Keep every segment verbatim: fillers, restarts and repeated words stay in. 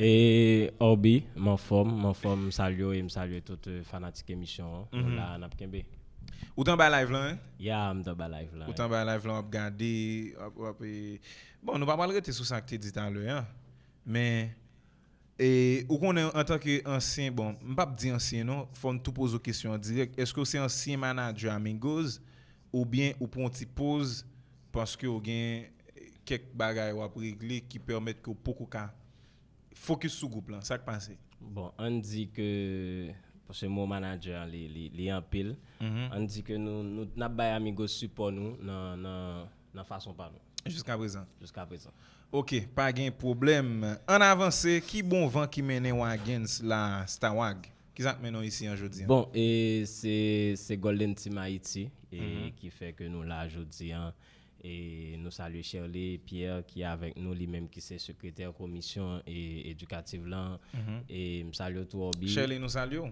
E Obi, m anfòm, m anfòm, m salye w e m salye tout eh, fanatik emisyon an. Nou la, n ap kenbe. Ou t anba live lan, wi? Ya, m t anba live lan. Ou t anba live lan, w ap gade, w ap, w ap, eh, bon, nou pa pral rete sou sa k te di talè an. Men, e, ou konnen, antanke ansyen, bon, m p ap di ansyen non, fò n tou poze w kesyon an dirèk. Èske w se ansyen manadjè Amigos, oubyen ou pran yon ti poz paske w gen kèk bagay w ap regle ki pèmèt ke w poko ka fokis sou gwoup lan? Sa k pase? Bon, ann di ke, paske mo manadjè an, li, li, li anpil. Ann di ke nou, nou n ap bay Amigos sipò nou nan, nan, nan fason pa nou. Jiska prezan. Jiska prezan. Ok, pa gen pwoblèm. Ann avanse, ki bon van ki mennen w a Gens la, Starwag? Kisa k mennen w isi an jodi an? Bon, e se, se Golden Team Haiti e, ki fè ke nou la jodi an. E nou salye Sherley Pierre ki avèk nou, li menm ki se sekretè komisyon e, edikatif lan. E m salye tou Obi. Sherley, nou salye w.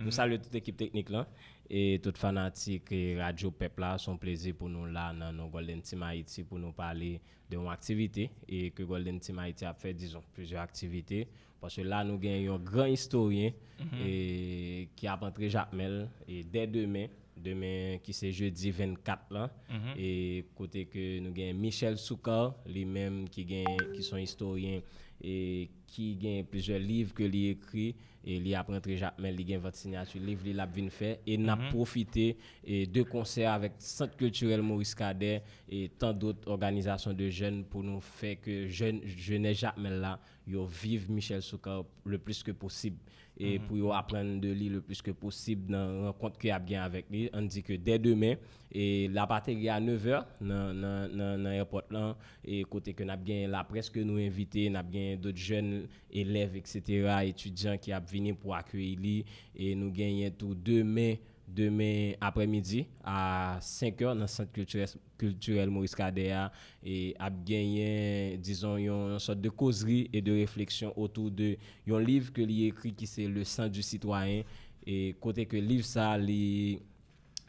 Nou salye tout ekip teknik lan. E tout fanatik e, Radyo Pèp la, se yon plezi pou nou la nan non Golden Team Haiti pou nou pale de yon aktivite e ke Golden Team Haiti ap fè, dizon, plizyè aktivite. Paske la, nou gen yon gran istoryen e, ki ap antre Jakmèl e dè demen, demen ki se jedi vennkat lan, e kote ke nou gen Michel Soukar, li menm ki gen, ki se yon istoryen e ki gen plizyè liv ke li ekri, e li ap rantre Jakmèl, li gen vant sinyati liv li l ap vin fè, e n ap pwofite e de konsè avèk Sant Kiltirèl Maurice Cadet e tan dòt òganizasyon de jèn pou nou fè ke jèn, jenès Jakmèl la, yo viv Michel Soukar le plus que possible e pou yo aprann de li le plus que possible nan rankont ke y ap gen avèk li. Ann di ke dè demen, e l ap ateri a nevè nan, nan, nan, nan èpòt lan, e kote ke n ap gen laprès ke nou envite, n ap gen dòt jèn elèv, etsetera, etidyan ki ap vini pou akeyi li. E nou genyen tou demen, demen aprèmidi a senk è nan Sant Kiltirè-, Kiltirèl Maurice Cadet a, e ap genyen, dizon, yon, yon sòt de kozri e de refleksyon otou de yon liv ke li ekri ki se Le Sang du Citoyen, e kote ke liv sa, li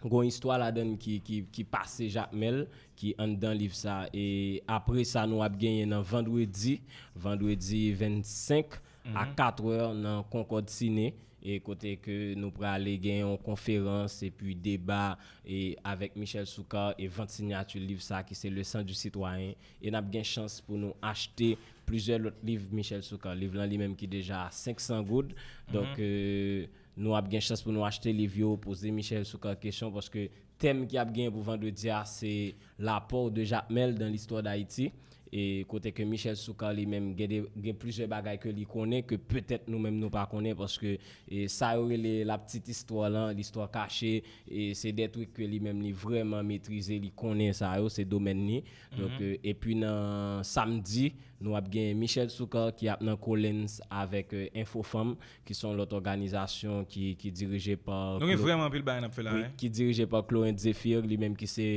gon istwa ladann ki, ki, ki pase Jakmèl, ki anndan liv sa. E apre sa, nou ap genyen nan vandredi, vandredi vennsenk a kat è nan Concorde Ciné, e kote ke nou prale gen yon konferans epi deba e avèk Michel Soukar e vant sinyati liv sa ki se Le Sang du Citoyen. E n ap gen chans pou nou achte plizyè lòt liv Michel Soukar. Liv lan li menm ki deja a senk san goud. Donk, e, nou ap gen chans pou nou achte liv yo, poze Michel Soukar kesyon, paske tèm ki ap genyen pou vandredi a, se l'apport de Jakmèl dans l'histoire d'Haïti. E kote ke Michel Soukar li menm gen, de, gen plizyè bagay ke li konnen ke petèt nou menm nou pa konnen, paske e sa yo rele la petite histoire lan, listwa kache, e se de trik ke li menm li vrèman metrize, li konnen sa yo, se domèn li. Donk, e, epi nan samdi, nou ap gen Michel Soukar ki ap nan Collins avèk e, Infofanm, ki se yon lòt òganizasyon ki, ki dirije pa Nou gen vrèman anpil bagay n ap fè la, wi, wi. Ki dirije pa Clorinth Zéphir, li menm ki se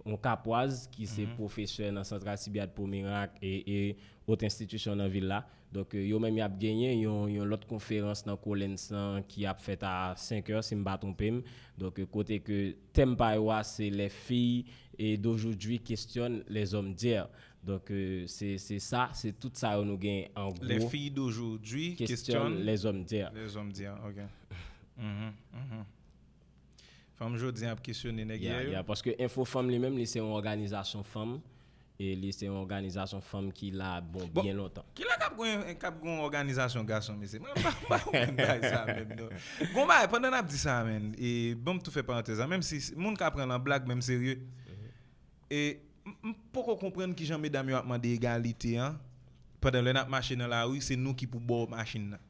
yon kapwaz, ki se pwofesè nan Centre Alcibiade Pomeyrac e, e ot enstitisyon nan vil la. Donk, e, yo menm y ap genyen yon, yon lòt konferans nan Collins lan ki ap fèt a senk è, si m pa twonpe m. Donk, e, kote ke tèm pa yo a, se Les filles et d'aujourd'hui questionnent les hommes d'hier. Donk, e, se, se sa, se tout sa yo nou gen an gwo. Les filles d'aujourd'hui Questionnent questionnent les hommes d'hier. Les hommes d'hier, ok. Mhm, mhm. Fanm jodi ap kesyone nèg Ya, yè yo. Ya, paske Infofanm li menm, li se yon òganizasyon fanm, e li se yon òganizasyon fanm ki la, bon, Bon, byen lontan. Kilè k ap gen, k ap gen yon òganizasyon gason, mesye? Mwen pa, pa konprann bagay sa menm, non. Gon bagay, pandan n ap di sa, menn, e ban m tou fè parantèz la, menm si moun ka pran l an blag, men m serye. E m, m poko konprann kijan medam yo ap mande egalite an, pandan lè n ap mache nan lari, se nou ki pou bò machin nan.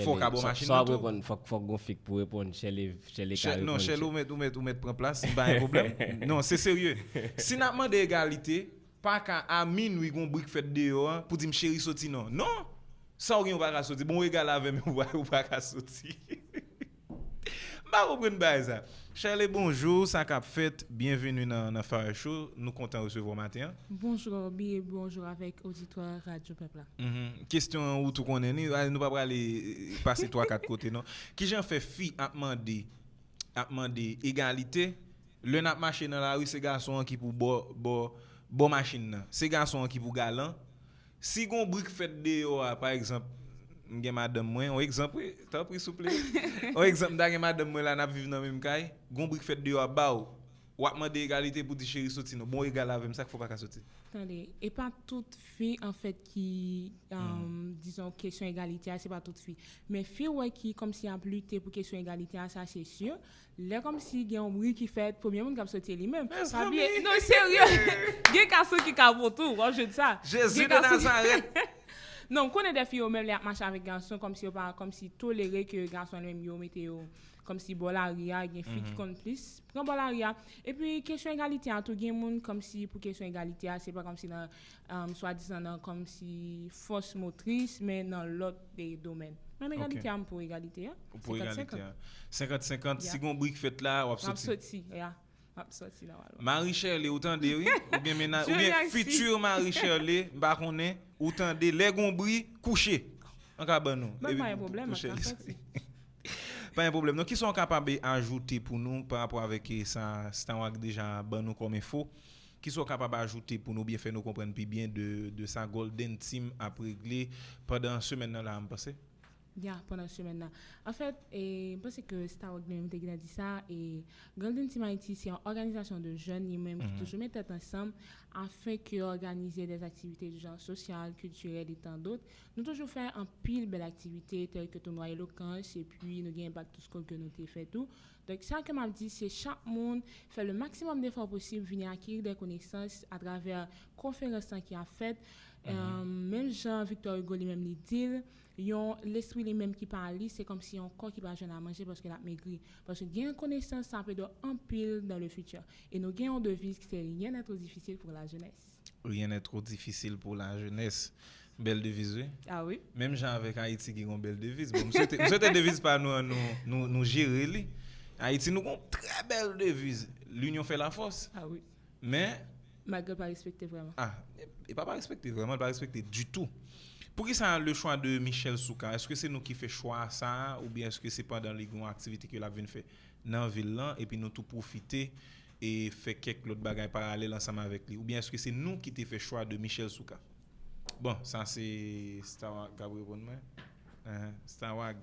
Fò w ka bò machin nan tou. Reponn, fòk, fòk gon fi k pou reponn. Chèle, Chèle ka reponn. Non, Chèle, ou mèt, ou mèt, ou mèt pran plas, m pa gen pwoblèm. Non, se serye. Si n ap mande egalite, pa ka a minwi gon bri k fèt deyò an pou di m cheri soti non. Non! Sa w gen ou pa ka soti. Bon, ou egal avè m, ou pa, ou pa ka soti. M pa konprann bagay sa. Chèle, bonjou, sa k ap fèt? Byenveni nan, nan Fire Show. Nou kontan resevwa w maten an. Bonjou Obi e bonjou avèk oditwa Radyo Pèp la. Mhm. Kesyon an ou tou konnen ni, nou pa prale eh, pase twa kat kote non. Kijan fè fi ap mande, ap mande egalite, lè n ap mache nan lari se gason an ki pou bò, bò, bò machin nan. Se gason an ki pou galan, Si gon bri k fèt deyò a, pa egzanp, m gen madanm mwen, yon egzanp, wi, tanpri, souple. Yon egzanp, m ta gen madanm mwen la, n ap viv nan menm kay, gon bri k fèt deyò a, ba w, w ap mande egalite pou di cheri soti non. Bon, egal avè m, sa k fè w pa ka soti? Tande, e pa tout fi, anfèt, ki, um, dizon, kesyon egalite a, se pa tout fi. Men fi, w wè, ki kòmsi ap lite pou kesyon egalite a, sa se si. Lè kòmsi gen yon bri ki fèt, premye moun k ap soti se li menm. Pa bliye, non, serye. Gen gason ki ka bon tou, w ap jwenn sa. Jezi de Nazarèt. Non, m konnen de fi yo menm lè y ap mache avèk gason, kòmsi yo pa, kòmsi tolere ke gason li menm yo mete yo kòmsi bò lari a, gen fi ki konn plis pran bò lari a. Epi kesyon egalite a tou, gen moun kòmsi pou kesyon egalite a, se pa kòmsi nan, um, swadizan nan kòmsi fòs motris, men nan lòt de domèn. Menm egalite a, m pou egalite a. Ou pou egalite a. Senkant senkant. Senkant senkant, si gon bri k fèt la, w ap soti. M ap soti, ya. M ap soti nòmalman. Marie Shirley, ou tande, wi? Oubyen mennaj, oubyen fitir Marie Shirley, m pa konnen, ou tande, lè gon bri, kouche. An ka ban nou. Ban m pa gen pwoblèm, m ka soti. Pa gen pwoblèm. Non, kisa w kapab ajoute pou nou pa rapò avèk, e, sa Starwag deja ban nou kòm enfo? Kisa w kapab ajoute pou nou byen fè nou konprann pi byen de, de sa Golden Team ap regle pandan semèn nan la, m panse? Ya, pandan semèn nan. Anfèt, e, m panse ke Starwag li menm te gentan di sa, e, Golden Team Haïti se yon òganizasyon de jèn li menm ki toujou met tèt ansanm afin ke òganize des activités du genre social, culturel et tant d'autres. Nou toujou fè anpil bèl aktivite tèl ke tounwa elokans, epi nou gen back to school ke nou te fè tou. Donk, sa ke m ap di, se chak moun fè le maximum d'efforts possibles, vini akeri de konesans atravè konferans lan ki ap fèt. Euh, menm jan Victor Hugo li menm li di l, yon lespri li menm ki pa li, se kòmsi yon kò ki pa jwenn a manje paske l ap megri. Paske gen konesans, sa ap ede w anpil dans le futur. E nou gen yon deviz ki se rien n'est trop difficile pour la jeunesse. Rien n'est trop difficile pour la jeunesse. Bèl deviz, wi. Ah wi. Menm jan avèk Ayiti ki gon bèl deviz. Bon, m swete, m swete deviz pa nou an, nou, nou, nou jere li. Ayiti, nou gon trè bèl deviz. L'union fait la force. Ah wi. Men, malgre l pa respekte vrèman. Ah, e pa pa respekte vrèman, l pa respekte ditou. Poukisa le choix de Michel Soukar? Èske se nou ki fè chwa sa a, oubyen èske se pandan li gen yon aktivite ke l ap vin fè nan vil lan, epi nou tou pwofite e fè kèk lòt bagay paralèl ansanm avèk li? Oubyen èske se nou ki te fè chwa de Michel Soukar? Bon, sa se Starwag k ap reponn mwen. Enhen, Starwag,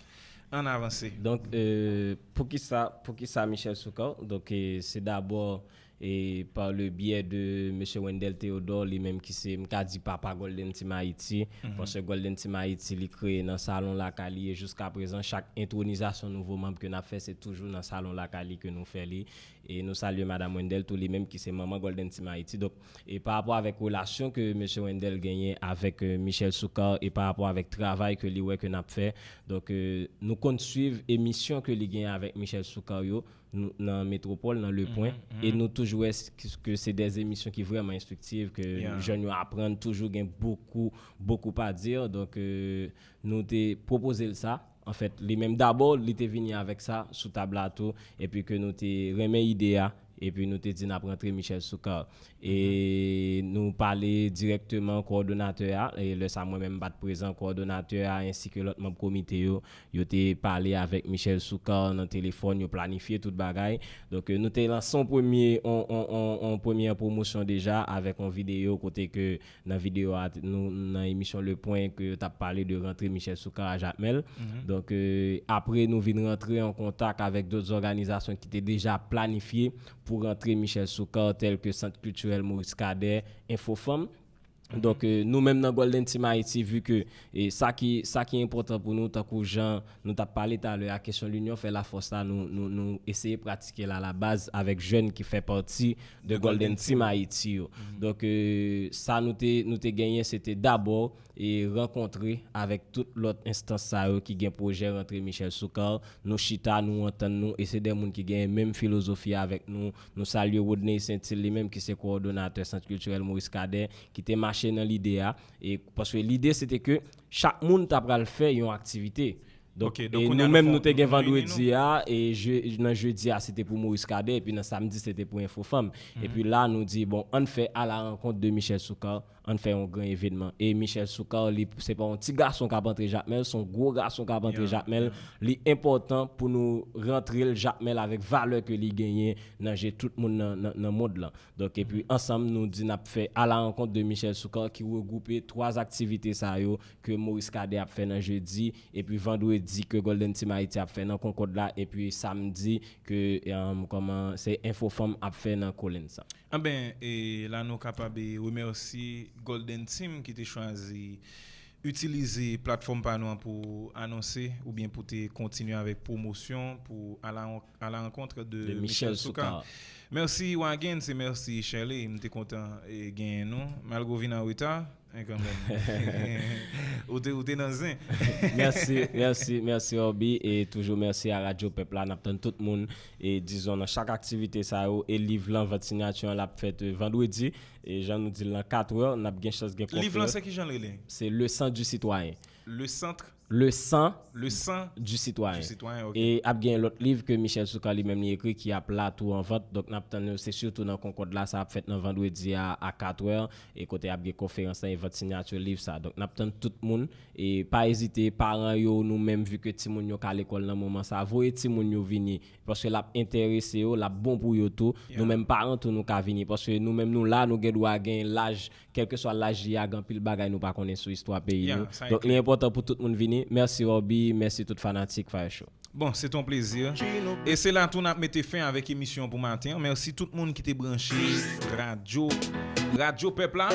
ann avanse. Donk, euh, poukisa, poukisa Michel Soukar? Donk, euh, se dabò, e pa le byè de mesye Wendell Théodore, li menm ki se, m ka di, papa Golden Team Haïti, paske Golden Team Haïti, li kreye nan salon lakay li, e jiska prezan, chak entwonizasyon nouvo manm ke n ap fè, se toujou nan salon lakay li ke nou fè li. E nou salye Madam Wendell tou, li menm ki se manman Golden Team Haïti. Donk, e pa rapò avèk relasyon ke mesye Wendell genyen avèk, euh, Michel Soukar, e pa rapò avèk travay ke li wè ke n ap fè. Donk, euh, nou konn swiv emisyon ke li genyen avèk Michel Soukar yo, nou, nan Metwopòl, nan Le Point, e nou toujou wè s-, ke, ke se de emisyon ki vrèman enstriktiv, ke jèn yo aprann, toujou gen beaucoup, beaucoup à dire. Donk, euh, nou te pwopoze l sa. Anfèt, li menm dabò, li te vini avèk sa sou tab la tou, epi ke nou te renmen ide a, epi nou te di n ap rantre Michel Soukar. E nou pale dirèkteman kowòdonatè a, e lè sa mwen menm m pa t prezan, kowòdonatè a ensi ke lòt manm komite yo, yo te pale avèk Michel Soukar nan telefòn, yo planifye tout bagay. Donk, euh, nou te lanse yon premye, yon, yon, yon, yon premyè pwomosyon deja avèk yon videyo kote ke nan videyo a, t-, nou, nan emisyon Le Point ke yo t ap pale de rantre Michel Soukar a Jakmèl. Donk, euh, apre, nou vin rantre an kontak avèk dòt òganizasyon ki te deja planifye pou rantre Michel Soukar, tèl ke Sant Kiltirèl Maurice Cadet, Infofanm. Donk, euh, nou menm nan Golden Team Haïti, vi ke, e sa ki, sa ki enpòtan pou nou, tankou jan nou t ap pale talè a, kesyon l'union fait la force la, nou, nou, nou eseye pratike l alabaz avèk jèn ki fè pati de Golden Team Haïti yo. Donk, euh, sa nou te, nou te genyen, se te dabò e rankontre avèk tout lòt enstans sa yo ki gen pwojè rantre Michel Soukar. Nou chita, nou antann nou, e se de moun ki gen menm filozofi avèk nou. Nou salye Rodney Saintil, li menm ki se kowòdonatè Sant Kiltirèl Maurice Cadet, ki te mache nan lide a. E paske lide, se te ke chak moun ta pral fè yon aktivite. Donk, e nou menm, nou te gen vandredi a, e je-, nan jedi a, se te pou Maurice Cadet, epi nan samdi, se te pou Infofanm. Epi la, nou di, bon, ann fè à la rencontre de Michel Soukar, ann fè yon gran evènman. E Michel Soukar, li, se pa yon ti gason k ap antre Jakmèl, se yon gwo gason k ap antre Jakmèl. Li enpòtan pou nou rantre l Jakmèl avèk valè ke li genyen nan je tout moun nan, nan, nan mond lan. Donk, epi ansanm, nou di n ap fè à la rencontre de Michel Soukar ki regwoupe twa aktivite sa yo ke Maurice Cadet ap fè nan jedi, epi vandredi ke Golden Team Haïti ap fè nan Concorde la, epi samdi ke, um, kòman, se Info Femme ap fè nan Collins. Anben, e la nou kapab, e, remèsye Golden Team ki te chwazi itilize platfòm pa nou an pou anonse oubyen pou te kontinye avèk pwomosyon pou à la, à la rencontre de Michel Soukar. Mèsi Wagen, se mèsi Shirley, m te kontan, e, genyen nou. Malgre w vin an reta, e, kanmenm. Ou te, ou te nan zen. Mèsi, mèsi, mèsi Obi, e toujou mèsi a Radyo Pèp la, n ap tann tout moun, e dizon nan chak aktivite sa yo, e liv lan, vant sinyati an, l ap fèt, e, vandredi, e jan nou di l lan, katrè, n ap gen chans gen konferans. Liv lan, se ki jan l rele? Se Le Sang du Citoyen. Le Centre Le Sang Le Sang du Citoyen. Du Citoyen, ok. E ap gen lòt liv ke Michel Soukar li menm li ekri ki ap la tou an vant. Donk, n ap tann yo, se sitou nan Concorde la, sa ap fèt nan vandredi a, a katrè, e kote ap gen konferans lan e vant sinyati liv sa. Donk, n ap tann tout moun, e pa ezite, paran yo, nou menm, vi ke timoun yo ka lekòl nan moman sa, voye timoun yo vini, paske l ap enterese yo, l ap bon pou yo tou. Nou menm, paran tou, nou ka vini, paske nou menm, nou la, nou gen dwa gen laj, kèlkeswa laj li a, gen anpil bagay nou pa konnen sou istwa peyi nou. Donk, li enpòtan pou tout moun vini. Mèsi Obi, mèsi tout fanatik Fire Show. Bon, se ton plezi. E se la tou n ap mete fen avèk emisyon pou maten an. Mèsi tout moun ki te branche radyo, Radyo Pèp la.